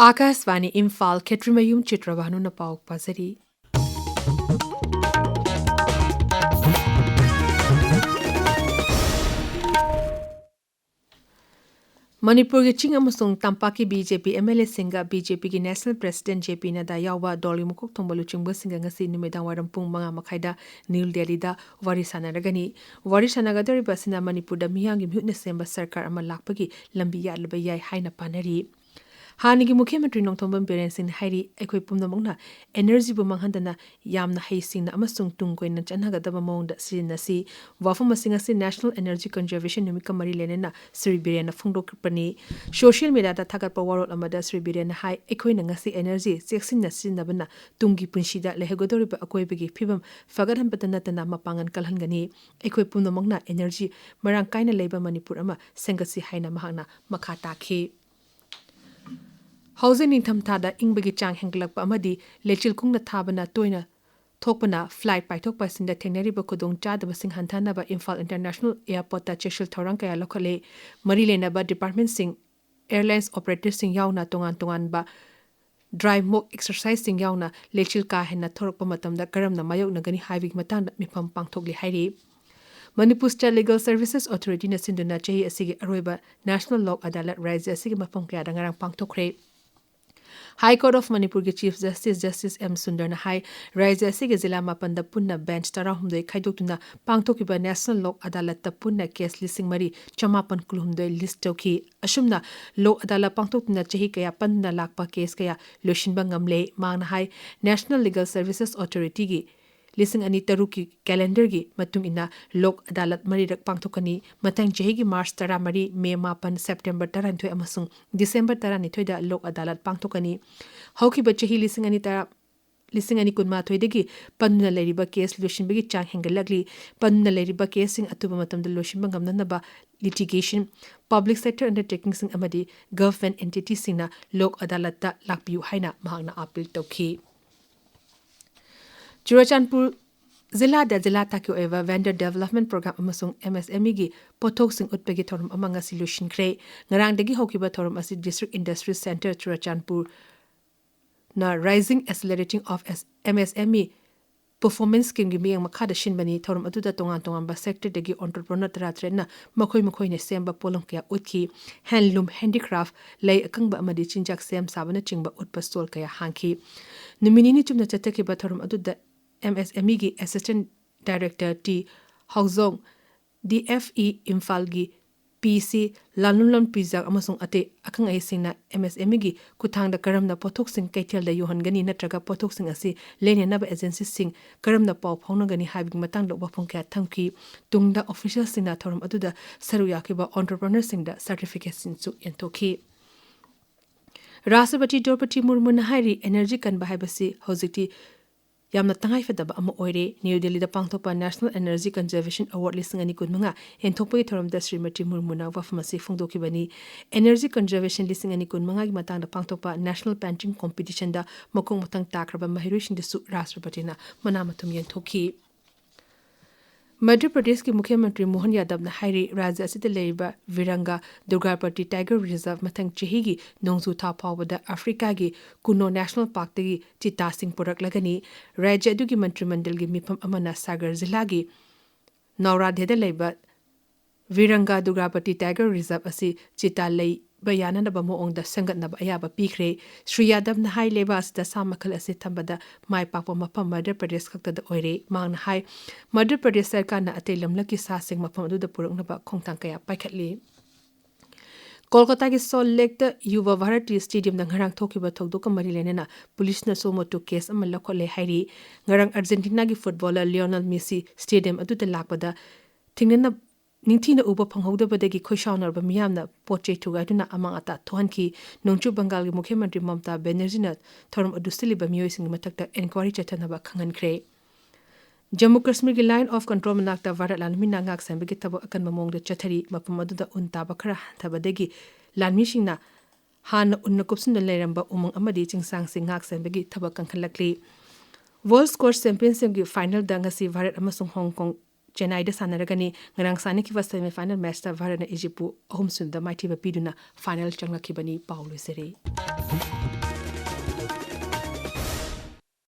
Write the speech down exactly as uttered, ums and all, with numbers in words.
ꯑꯥꯀꯥꯁꯕꯥꯅꯤ ꯏꯝꯐꯥꯜ, ꯈꯦꯇ꯭ꯔꯤꯃꯌꯨꯝ ꯆꯤꯇ꯭ꯔꯕꯥꯅꯨꯅ ꯄꯥꯎ ꯄꯥꯖꯔꯤ꯫ ꯃꯅꯤꯄꯨꯔꯒꯤ ꯆꯤꯡ ꯑꯃꯁꯨꯡ ꯇꯝꯄꯥꯛꯀꯤ B J P M L ꯑꯦꯁꯤꯡꯒ ꯕꯤ ꯖꯦ ꯄꯤꯒꯤ national president J P Nadda ꯌꯥꯎꯕ ꯗꯣꯜꯒꯤ ꯃꯀꯣꯛ ꯊꯣꯡꯕ ꯂꯨꯆꯤꯡꯕꯁꯤꯡꯒ ꯉꯁꯤ ꯅꯨꯃꯤꯗꯥꯡ ꯋꯥꯏꯔꯝ ꯄꯨꯡ ꯃꯉꯥ ꯃꯈꯥꯏꯗ ꯅ꯭ꯌꯨ ꯗꯦꯜꯂꯤꯗ ꯋꯥꯔꯤ ꯁꯥꯟꯅꯔꯒꯅꯤ꯫ ꯋꯥꯔꯤ ꯁꯥꯟꯅꯒꯗꯧꯔꯤꯕ ꯑꯁꯤꯅ ꯃꯅꯤꯄꯨꯔꯗ ꯃꯤꯌꯥꯝꯒꯤ ꯃꯤꯍꯨꯠꯅ ꯁꯦꯝꯕ ꯁꯔꯀꯥꯔ ꯑꯃ ꯂꯥꯛꯄꯒꯤ ꯂꯝꯕꯤ ꯌꯥꯠꯂꯕ ꯌꯥꯏ ꯍꯥꯏꯅ ꯄꯥꯅꯔꯤ꯫ ꯍꯥꯟꯅꯒꯤ ꯃꯨꯈ꯭ꯌ ꯃꯟꯇ꯭ꯔꯤ ꯅꯣꯡꯊꯣꯝꯕꯝ ꯕꯤꯔꯦꯟ ꯁꯤꯡꯅ ꯍꯥꯏꯔꯤ, ꯑꯩꯈꯣꯏ ꯄꯨꯝꯅꯃꯛꯅ ꯏꯅꯔꯖꯤꯕꯨ ꯃꯥꯡꯍꯟꯗꯅ ꯌꯥꯝꯅ ꯍꯩꯁꯤꯡꯅ ꯑꯃꯁꯨꯡ ꯇꯨꯡ ꯀꯣꯏꯅ ꯆꯠꯅꯒꯗꯕ ꯃꯑꯣꯡꯗ ꯁꯤꯖꯤꯟꯅꯁꯤ꯫ ꯋꯥꯐꯝ ꯑꯁꯤ ꯉꯁꯤ National Energy Conservation ꯅꯨꯃꯤꯠꯀ ꯃꯔꯤ ꯂꯩꯅꯅ ꯁ꯭ꯔꯤ ꯕꯤꯔꯦꯟꯅ ꯐꯣꯡꯗꯣꯛꯄꯅꯤ꯫ ꯁꯣꯁꯤꯌꯦꯜ ꯃꯤꯗꯤꯌꯥꯗ ꯊꯥꯒꯠꯄ ꯋꯥꯔꯣꯜ ꯑꯃꯗ ꯁ꯭ꯔꯤ ꯕꯤꯔꯦꯟꯅ ꯍꯥꯏ, ꯑꯩꯈꯣꯏꯅ ꯉꯁꯤ ꯏꯅꯔꯖꯤ ꯆꯦꯛꯁꯤꯟꯅ ꯁꯤꯖꯤꯟꯅꯕꯅ ꯇꯨꯡꯒꯤ ꯄꯨꯟꯁꯤꯗ ꯂꯩꯍꯧꯒꯗꯧꯔꯤꯕ ꯑꯀꯣꯏꯕꯒꯤ ꯐꯤꯕꯝ ꯐꯒꯠꯍꯟꯕꯇ ꯅꯠꯇꯅ ꯃꯄꯥꯡꯒꯜ ꯀꯜꯍꯟꯒꯅꯤ꯫ ꯑꯩꯈꯣꯏ ꯄꯨꯝꯅꯃꯛꯅ ꯏꯅꯔꯖꯤ ꯃꯔꯥꯡ ꯀꯥꯏꯅ ꯂꯩꯕ ꯃꯅꯤꯄꯨꯔ ꯑꯃ ꯁꯦꯝꯒꯠꯁꯤ ꯍꯥꯏꯅ ꯃꯍꯥꯛꯅ ꯃꯈꯥ ꯇꯥꯈꯤ꯫ ꯍꯧꯖꯤꯛ ꯅꯤꯡꯊꯝꯊꯥꯗ ꯏꯪꯕꯒꯤ ꯆꯥꯡ ꯍꯦꯟꯒꯠꯂꯛꯄ ꯑꯃꯗꯤ ꯂꯩꯆꯤꯜ ꯀꯨꯡꯅ ꯊꯥꯕꯅ ꯇꯣꯏꯅ ꯊꯣꯛꯄꯅ ꯐ꯭ꯂꯥꯏꯠ ꯄꯥꯏꯊꯣꯛ ꯄꯥꯏꯁꯤꯟꯗ ꯊꯦꯡꯅꯔꯤꯕ ꯈꯨꯗꯣꯡꯆꯥꯗꯕꯁꯤꯡ ꯍꯟꯊꯅꯕ ꯏꯝꯐꯥꯜ ꯏꯟꯇꯔꯅꯦꯁꯅꯦꯜ ꯑꯦꯌꯔꯄꯣꯔꯠꯇ ꯆꯦꯛꯁꯤꯜ ꯊꯧꯔꯥꯡ ꯀꯌꯥ ꯂꯧꯈꯠꯂꯦ꯫ ꯃꯔꯤ ꯂꯩꯅꯕ ꯗꯤꯄꯥꯔꯠꯃꯦꯟꯠꯁꯤꯡ, ꯑꯦꯌꯔꯂꯥꯏꯟꯁ ꯑꯣꯄꯔꯦꯇꯔꯁꯤꯡ ꯌꯥꯎꯅ ꯇꯣꯉꯥꯟ ꯇꯣꯉꯥꯟꯕ ꯗ꯭ꯔꯥꯏ ꯃꯣꯛ ꯑꯦꯛꯁꯔꯁꯥꯏꯖꯁꯤꯡ ꯌꯥꯎꯅ ꯂꯩꯆꯤꯜ ꯀꯥ ꯍꯦꯟꯅ ꯊꯣꯔꯛꯄ ꯃꯇꯝꯗ ꯀꯔꯝꯅ ꯃꯥꯌꯣꯛꯅꯒꯅꯤ ꯍꯥꯏꯕꯒꯤ ꯃꯇꯥꯡꯗ ꯃꯤꯐꯝ ꯄꯥꯡꯊꯣꯛꯂꯤ ꯍꯥꯏꯔꯤ꯫ ꯃꯅꯤꯄꯨꯔ ꯁ꯭ꯇꯦꯠ ꯂꯤꯒꯦꯜ ꯁꯔꯚꯤꯁꯦꯁ ꯑꯣꯊꯣꯔꯤꯇꯤꯅ ꯁꯤꯟꯗꯨꯅ ꯆꯍꯤ ꯑꯁꯤꯒꯤ ꯑꯔꯣꯏꯕ ꯅꯦꯁꯅꯦꯜ ꯂꯣꯛ ꯑꯗꯥꯂꯠ ꯔꯥꯖ꯭ꯌ ꯑꯁꯤꯒꯤ ꯃꯐꯝ ꯀꯌꯥꯗ ꯉꯔꯥꯡ ꯄꯥꯡꯊꯣꯛꯈ꯭ꯔꯦ꯫ ꯍꯥꯏ ꯀꯣꯔꯠ ꯑꯣꯐ ꯃꯅꯤꯄꯨꯔꯒꯤ ꯆꯤꯐ ꯖꯁꯇꯤꯁ ꯖꯁꯇꯤꯁ ꯑꯦꯝ ꯁꯨꯟꯗꯔꯅ ꯍꯥꯏ, ꯔꯥꯖ꯭ꯌ ꯑꯁꯤꯒꯤ ꯖꯤꯂꯥ ꯃꯥꯄꯟꯗ ꯄꯨꯟꯅ ꯕꯦꯟꯆ ꯇꯔꯥꯍꯨꯝꯗꯣꯏ ꯈꯥꯏꯗꯣꯛꯇꯨꯅ ꯄꯥꯡꯊꯣꯛꯈꯤꯕ ꯅꯦꯁꯅꯦꯜ ꯂꯣꯛ ꯑꯗꯥꯂꯠꯇ ꯄꯨꯟꯅ ꯀꯦꯁ ꯂꯤꯁꯤꯡ ꯃꯔꯤ ꯆꯃꯥꯄꯟ ꯀꯨꯟꯍꯨꯝꯗꯣꯏ ꯂꯤꯁ ꯇꯧꯈꯤ꯫ ꯑꯁꯨꯝꯅ ꯂꯣꯛ ꯑꯗꯥꯂꯠ ꯄꯥꯡꯊꯣꯛꯇꯨꯅ ꯆꯍꯤ ꯀꯌꯥ ꯄꯟꯗꯨꯅ ꯂꯥꯛꯄ ꯀꯦꯁ ꯀꯌꯥ ꯂꯣꯏꯁꯤꯟꯕ ꯉꯝꯂꯦ꯫ ꯃꯍꯥꯛꯅ ꯍꯥꯏ, ꯅꯦꯁꯅꯦꯜ ꯂꯤꯒꯦꯜ ꯁꯔꯚꯤꯁꯦꯁ ꯑꯣꯊꯣꯔꯤꯇꯤꯒꯤ ꯂꯤꯁꯤꯡ ꯑꯅꯤ ꯇꯔꯨꯛꯀꯤ ꯀꯦꯂꯦꯟꯗꯔꯒꯤ ꯃꯇꯨꯡ ꯏꯟꯅ ꯂꯣꯛ ꯑꯗꯥꯂꯠ ꯃꯔꯤꯔꯛ ꯄꯥꯡꯊꯣꯛꯀꯅꯤ꯫ ꯃꯊꯪ ꯆꯍꯤꯒꯤ ꯃꯥꯔꯆ ꯇꯔꯥꯃꯔꯤ, ꯃꯦ ꯃꯥꯄꯟ, ꯁꯦꯞꯇꯦꯝꯕꯔ ꯇꯔꯥꯅꯤꯊꯣꯏ ꯑꯃꯁꯨꯡ ꯗꯤꯁꯦꯝꯕꯔ ꯇꯔꯥꯅꯤꯊꯣꯏꯗ ꯂꯣꯛ ꯑꯗꯥꯂꯠ ꯄꯥꯡꯊꯣꯛꯀꯅꯤ꯫ ꯍꯧꯈꯤꯕ ꯆꯍꯤ ꯂꯤꯁꯤꯡ ꯑꯅꯤ ꯇꯔꯥ, ꯂꯤꯁꯤꯡ ꯑꯅꯤ ꯀꯨꯟꯃꯥꯊꯣꯏꯗꯒꯤ ꯄꯟꯗꯨꯅ ꯂꯩꯔꯤꯕ ꯀꯦꯁ ꯂꯣꯏꯁꯤꯟꯕꯒꯤ ꯆꯥꯡ ꯍꯦꯟꯒꯠꯂꯛꯂꯤ꯫ ꯄꯟꯗꯨꯅ ꯂꯩꯔꯤꯕ ꯀꯦꯁꯁꯤꯡ ꯑꯊꯨꯕ ꯃꯇꯝꯗ ꯂꯣꯏꯁꯤꯟꯕ ꯉꯝꯅꯅꯕ ꯂꯤꯇꯤꯒꯦꯁꯟ, ꯄꯕ꯭ꯂꯤꯛ ꯁꯦꯛꯇꯔ ꯑꯟꯗꯔꯇꯦꯀꯤꯡꯁꯤꯡ ꯑꯃꯗꯤ ꯒꯚꯔꯟꯃꯦꯟꯠ ꯑꯦꯟꯇꯤꯇꯤꯁꯤꯡꯅ ꯂꯣꯛ ꯑꯗꯥꯂꯠꯇ ꯂꯥꯛꯄꯤꯌꯨ ꯍꯥꯏꯅ ꯃꯍꯥꯛꯅ ꯑꯥꯄꯤꯜ ꯇꯧꯈꯤ꯫ ꯆꯨꯔꯥꯆꯥꯟꯄꯨꯔ ꯖꯤꯂꯥꯗ ꯖꯤꯂꯥ ꯊꯥꯛꯀꯤ ꯑꯣꯏꯕ Vendor Development Program ꯑꯃꯁꯨꯡ MSMEꯒꯤ ꯄꯣꯠꯊꯣꯛꯁꯤꯡ ꯎꯠꯄꯒꯤ ꯊꯧꯔꯝ ꯑꯃ ꯉꯁꯤ ꯂꯣꯏꯁꯤꯟꯈ꯭ꯔꯦ꯫ ꯉꯔꯥꯡꯗꯒꯤ ꯍꯧꯈꯤꯕ ꯊꯧꯔꯝ ꯑꯁꯤ District Industry Centre ꯆꯨꯔꯆꯥꯟꯄꯨꯔꯅ Rising Accelerating of MSME Performance Schemeꯒꯤ ꯃꯤꯠꯌꯦꯡ ꯃꯈꯥꯗ ꯁꯤꯟꯕꯅꯤ꯫ ꯊꯧꯔꯝ ꯑꯗꯨꯗ ꯇꯣꯉꯥꯟ ꯇꯣꯉꯥꯟꯕ sectorꯗꯒꯤ entrepreneur ꯇꯔꯥꯇꯔꯦꯠꯅ ꯃꯈꯣꯏ ꯃꯈꯣꯏꯅ ꯁꯦꯝꯕ ꯄꯣꯠꯂꯝ ꯀꯌꯥ ꯎꯠꯈꯤ꯫ Handloom, handicraft, ꯂꯩ ꯑꯀꯪꯕ ꯑꯃꯗꯤ ꯆꯤꯟꯖꯥꯛ ꯁꯦꯝ ꯁꯥꯕꯅꯆꯤꯡꯕ ꯎꯠꯄ stall ꯀꯌꯥ ꯍꯥꯡꯈꯤ꯫ ꯅꯨꯃꯤꯠ ꯅꯤꯅꯤ ꯆꯨꯞꯅ ꯆꯠꯊꯈꯤꯕ ꯊꯧꯔꯝ ꯑꯗꯨꯗ MSMEꯒꯤ Assistant Director ꯇꯤ ꯍꯥꯎꯖꯣꯡ, DFE ꯏꯝꯐꯥꯜꯒꯤ ꯄꯤ ꯁꯤ ꯂꯥꯂꯨꯟꯂꯣꯟ ꯄꯤꯖꯥꯛ ꯑꯃꯁꯨꯡ ꯑꯇꯩ ꯑꯈꯪ ꯑꯍꯩꯁꯤꯡꯅ MSMEꯒꯤ ꯈꯨꯠꯊꯥꯡꯗ ꯀꯔꯝꯅ ꯄꯣꯠꯊꯣꯛꯁꯤꯡ ꯀꯩꯊꯦꯜꯗ ꯌꯧꯍꯟꯒꯅꯤ ꯅꯠꯇ꯭ꯔꯒ ꯄꯣꯠꯊꯣꯛꯁꯤꯡ ꯑꯁꯤ ꯂꯩꯅꯅꯕ agencyꯁꯤꯡ ꯀꯔꯝꯅ ꯄꯥꯎ ꯐꯥꯎꯅꯒꯅꯤ ꯍꯥꯏꯕꯒꯤ ꯃꯇꯥꯡꯗ ꯋꯥꯐꯝ ꯀꯌꯥ ꯊꯝꯈꯤ꯫ ꯇꯨꯡꯗ officialꯁꯤꯡꯅ ꯊꯧꯔꯝ ꯑꯗꯨꯗ ꯁꯔꯨꯛ ꯌꯥꯈꯤꯕ entrepreneurꯁꯤꯡꯗ certificateꯁꯤꯡꯁꯨ ꯌꯦꯟꯊꯣꯛꯈꯤ꯫ ꯔꯥꯁꯇ꯭ꯔꯄꯇꯤ ꯗ꯭ꯔꯧꯄꯗꯤ ꯃꯨꯔꯃꯨꯅ ꯍꯥꯏꯔꯤ, energy ꯀꯟꯕ ꯍꯥꯏꯕꯁꯤ ꯍꯧꯖꯤꯛꯇꯤ ꯌꯥꯝꯅ ꯇꯉꯥꯏꯐꯗꯕ ꯑꯃ ꯑꯣꯏꯔꯦ꯫ ꯅ꯭ꯌꯨ ꯗꯦꯜꯂꯤꯗ ꯄꯥꯡꯊꯣꯛꯄ National Energy Conservation Award ꯂꯤꯁꯤꯡ ꯑꯅꯤ ꯀꯨꯟꯃꯉꯥ ꯌꯦꯟꯊꯣꯛꯄꯒꯤ ꯊꯧꯔꯝꯗ ꯁ꯭ꯔꯤꯃꯇꯤ ꯃꯨꯔꯃꯨꯅ ꯋꯥꯐꯝ ꯑꯁꯤ ꯐꯣꯡꯗꯣꯛꯈꯤꯕꯅꯤ꯫ Energy conservation ꯂꯤꯁꯤꯡ ꯑꯅꯤ ꯀꯨꯟꯃꯉꯥꯒꯤ ꯃꯇꯥꯡꯗ ꯄꯥꯡꯊꯣꯛꯄ National Painting Competitionꯗ ꯃꯈꯣꯡ ꯃꯊꯪ ꯇꯥꯈ꯭ꯔꯕ ꯃꯍꯩꯔꯣꯏꯁꯤꯡꯗꯁꯨ ꯔꯥꯁꯇ꯭ꯔꯄꯇꯤꯅ ꯃꯅꯥ ꯃꯊꯨꯝ ꯌꯦꯟꯊꯣꯛꯈꯤ꯫ ꯃꯙ꯭ꯌ ꯄ꯭ꯔꯗꯦꯁꯀꯤ ꯃꯨꯈ꯭ꯌ ꯃꯟꯇ꯭ꯔꯤ ꯃꯣꯍꯟ ꯌꯥꯗꯕꯅ ꯍꯥꯏꯔꯤ, ꯔꯥꯖ꯭ꯌ ꯑꯁꯤꯗ ꯂꯩꯔꯤꯕ ꯚꯤꯔꯪꯒꯥ ꯗꯨꯔꯒꯥꯄꯇꯤ Tiger Reserve ꯃꯊꯪ ꯆꯍꯤꯒꯤ ꯅꯣꯡꯖꯨ ꯊꯥ ꯐꯥꯎꯕꯗ ꯑꯐ꯭ꯔꯤꯀꯥꯒꯤ ꯀꯨꯅꯣ National Parkꯇꯒꯤ ꯆꯤꯇꯥꯁꯤꯡ ꯄꯨꯔꯛꯂꯒꯅꯤ꯫ ꯔꯥꯖ꯭ꯌ ꯑꯗꯨꯒꯤ ꯃꯟꯇ꯭ꯔꯤ ꯃꯟꯗꯜꯒꯤ ꯃꯤꯐꯝ ꯑꯃꯅ ꯁꯥꯒꯔ ꯖꯤꯂꯥꯒꯤ ꯅꯧꯔꯥꯙꯦꯗ ꯂꯩꯕ ꯚꯤꯔꯪꯒꯥ ꯗꯨꯔꯒꯥꯄꯇꯤ Tiger Reserve ꯑꯁꯤ ꯆꯤꯇꯥ ꯂꯩꯕ ꯌꯥꯅꯅꯕ ꯃꯑꯣꯡꯗ ꯁꯦꯝꯒꯠꯅꯕ ꯑꯌꯥꯕ ꯄꯤꯈ꯭ꯔꯦ꯫ ꯁ꯭ꯔꯤ ꯌꯥꯗꯕꯅ ꯍꯥꯏ, ꯂꯩꯕꯥꯛ ꯑꯁꯤꯗ ꯁꯥ ꯃꯈꯜ ꯑꯁꯤ ꯊꯝꯕꯗ ꯃꯥꯏ ꯄꯥꯛꯄ ꯃꯐꯝ ꯃꯙ꯭ꯌ ꯄ꯭ꯔꯗꯦꯁ ꯈꯛꯇꯗ ꯑꯣꯏꯔꯦ꯫ ꯃꯍꯥꯛꯅ ꯍꯥꯏ, ꯃꯙ꯭ꯌ ꯄ꯭ꯔꯗꯦꯁ ꯁꯔꯀꯥꯔꯅ ꯑꯇꯩ ꯂꯝꯂꯛꯀꯤ ꯁꯥꯁꯤꯡ ꯃꯐꯝ ꯑꯗꯨꯗ ꯄꯨꯔꯛꯅꯕ ꯈꯣꯡꯊꯥꯡ ꯀꯌꯥ ꯄꯥꯏꯈꯠꯂꯤ꯫ ꯀꯣꯜꯀꯇꯥꯒꯤ ꯁꯣꯜ ꯂꯦꯛꯇ ꯌꯨꯕ ꯚꯥꯔꯇꯤ ꯁ꯭ꯇꯦꯗꯤꯌꯝꯗ ꯉꯔꯥꯡ ꯊꯣꯛꯈꯤꯕ ꯊꯧꯗꯣꯛꯀ ꯃꯔꯤ ꯂꯩꯅꯅ ꯄꯨꯂꯤꯁꯅ suo moto case ꯑꯃ ꯂꯧꯈꯠꯂꯦ ꯍꯥꯏꯔꯤ꯫ ꯉꯔꯥꯡ ꯑꯥꯔꯖꯦꯟꯇꯤꯅꯥꯒꯤ ꯐꯨꯠꯕꯣꯂꯔ ꯂꯤꯑꯣꯅꯦꯜ ꯃꯦꯁꯤ ꯁ꯭ꯇꯦꯗꯤꯌꯝ ꯑꯗꯨꯗ ꯂꯥꯛꯄꯗ ꯊꯦꯡꯅꯅ ꯅꯤꯡꯊꯤꯅ ꯎꯕ ꯐꯪꯍꯧꯗꯕꯗꯒꯤ ꯈꯣꯏꯁꯥꯎꯅꯔꯕ ꯃꯤꯌꯥꯝꯅ ꯄꯣꯠ ꯆꯩ ꯊꯨꯒꯥꯏꯗꯨꯅ ꯑꯃꯥꯡ ꯑꯇꯥ ꯊꯣꯛꯍꯟꯈꯤ꯫ ꯅꯣꯡꯆꯨꯞ ꯕꯪꯒꯥꯜꯒꯤ ꯃꯨꯈ꯭ꯌ ꯃꯟꯇ꯭ꯔꯤ ꯃꯃꯇꯥ ꯕꯦꯅꯔꯖꯤꯅ ꯊꯧꯔꯝ ꯑꯗꯨ ꯁꯤꯜꯂꯤꯕ ꯃꯤꯑꯣꯏꯁꯤꯡꯒꯤ ꯃꯊꯛꯇ inquiry ꯆꯠꯊꯅꯕ ꯈꯪꯍꯟꯈ꯭ꯔꯦ꯫ ꯖꯝꯃꯨ ꯀꯥꯁꯃꯤꯔꯒꯤ Line of Control ꯃꯅꯥꯛꯇ ꯚꯥꯔꯠ ꯂꯥꯟꯃꯤꯅ ꯉꯥꯛ ꯁꯦꯟꯕꯒꯤ ꯊꯕꯛ ꯑꯀꯟꯕ ꯃꯑꯣꯡꯗ ꯆꯠꯊꯔꯤ꯫ ꯃꯐꯝ ꯑꯗꯨꯗ ꯎꯟ ꯇꯥꯕ ꯈꯔ ꯍꯟꯊꯕꯗꯒꯤ ꯂꯥꯟꯃꯤꯁꯤꯡꯅ ꯍꯥꯟꯅ ꯎꯟꯅ ꯀꯨꯞꯁꯤꯟꯗꯨꯅ ꯂꯩꯔꯝꯕ ꯎꯃꯪ ꯑꯃꯗꯤ ꯆꯤꯡꯁꯥꯡꯁꯤꯡ ꯉꯥꯛ ꯁꯦꯟꯕꯒꯤ ꯊꯕꯛ ꯀꯟꯈꯠꯂꯛꯂꯤ꯫ World Squash Championshipꯀꯤ finalꯗ ꯉꯁꯤ ꯚꯥꯔꯠ ꯑꯃꯁꯨꯡ ꯍꯣꯡ ꯀꯣꯡ ꯆꯦꯟꯅꯥꯏꯗ ꯁꯥꯟꯅꯔꯒꯅꯤ꯫ ꯉꯔꯥꯡ ꯁꯥꯟꯅꯈꯤꯕ semifinal matchꯇ ꯚꯥꯔꯠꯅ ꯏꯖꯤꯞꯄꯨ ꯑꯍꯨꯝ ꯁꯨꯟꯌꯗ ꯃꯥꯏꯊꯤꯕ ꯄꯤꯗꯨꯅ final ꯆꯪꯂꯛꯈꯤꯕꯅꯤ꯫ ꯄꯥꯎ ꯂꯣꯏꯁꯤꯔꯤ꯫